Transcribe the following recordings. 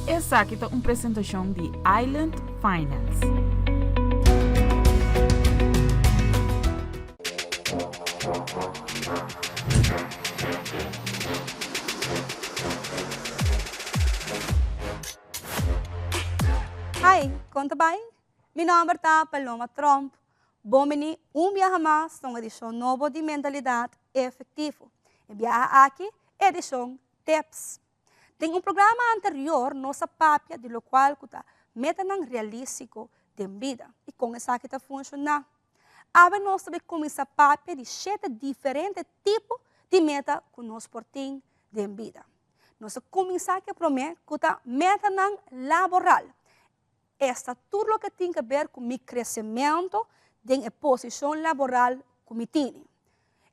Esaki ta un presentashon di Island Finance. Hi, kon ta bai? Mi nòmber ta Paloma Tromp. Bon bini un biaha mas na un edishon nobo di Mentalidat Efektivo. E biaha aki, edishon Tips. Den un programa anterior nos a papia di lokual ku ta metanan realístiko den bida i kon esaki ta funshoná. Awe nos ta bai kuminsá papia di shete diferente tipo di meta ku nos por tin den bida. Nos a kuminsá ku e promé ku ta metanan laboral. Esta tur loke tin ke ber ku mi kresementu den e posishon laboral ku mi tini.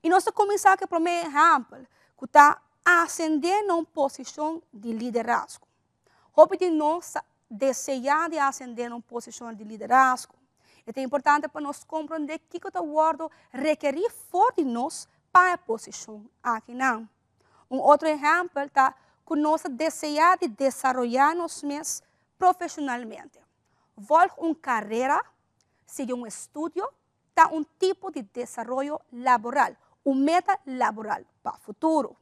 I nos ta kuminsá ku e promé ehèmpel, ku ta asendé na un posishon di liderazgo. Hopi di nos ta deseá di asendé na un posishon di liderazgo. E ta importante pa nos komprondé kiko ta wòrdu rekerí for di nos pa e posishon akinan. Un otro ehèmpel ta ku nos ta deseá di desaroyá nos mes profeshonalmente. Vòlg un karera, sigui un estudio, ta un tipo di desaroyo laboral, un meta laboral pa futuro.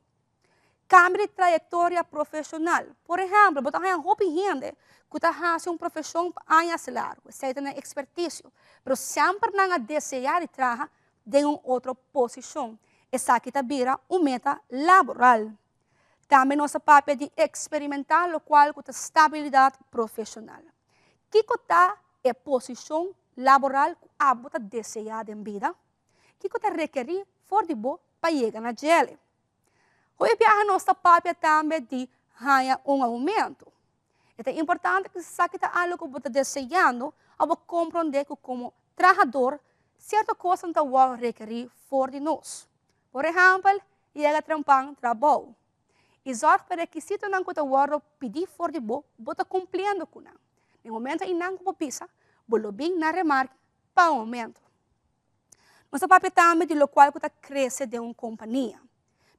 Kambio di trayektoria profeshonal. Por ehèmpel, bo ta haña hopi hende ku ta hasi un profeshon pa añas largu, esei ta nan ekspertisio, pero semper nan a deseá di traha den un otro posishon. Esaki ta bira un meta laboral. Tambe nos a papia di eksperimentá lokual ku ta stabilidat profeshonal. Kiko ta e posishon laboral ku abo ta deseá den bida? Kiko ta rekerí for di bo pa yega na djele? Hopi biaha nos ta papia tambe di haña un oumento. E ta importante ku esaki ta algu ku bo ta deseando òf bo komprondé ku komo trahador sierto kosnan ta wòrdu rekerí for di nos. Por ehèmpel, yega trempan trabou i zòrg pa rekisitonan ku ta wòrdu pidí for di bo, bo ta kumpliendo ku nan. Den momento einan ku bo bisa, bo lo bin na remarke pa un oumento. Nos ta papia tambe di lokual ku ta krese den un kompania.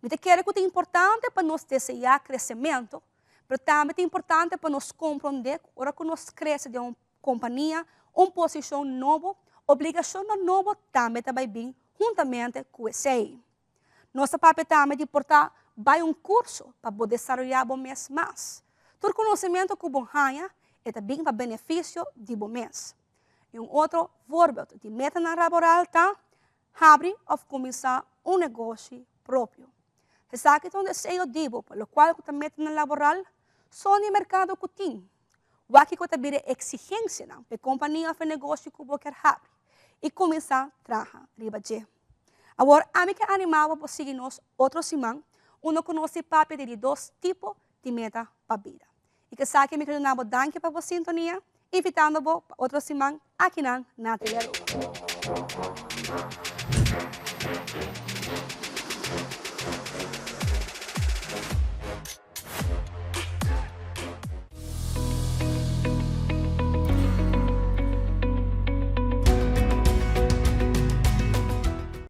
Mi ta kere ku ta importante pa nos deseá kresementu, pero tambe ta importante pa nos komprondé ku ora ku nos krese den un kompania, un posishon nobo, obligashonnan nobo tambe ta bai bin huntamente ku esei. Nos ta papia tambe di por ta bai un kurso pa bo desaroyá bo mes mas. Tur konosementu ku bo haña e ta bin pa benefisio di bo mes. I un otro voorbeeld di metanan laboral ta habri òf kuminsá un negoshi propio. Esaki ta un deseo di bo pa lokual ku ta metanan laboral son di merkado ku tin. Wak kiko ta bira e eksigensianan pa e kompania òf e negoshi ku bo kier habri i kuminsá traha riba dje. Awor, ami ke animá bo pa sigui nos otro siman unda ku nos tin papia di di dos tipo di meta pa bida. I ke esaki mi ke duna bo danki pa bo sintonia, invitando bo pa otro siman akinan na Telearuba.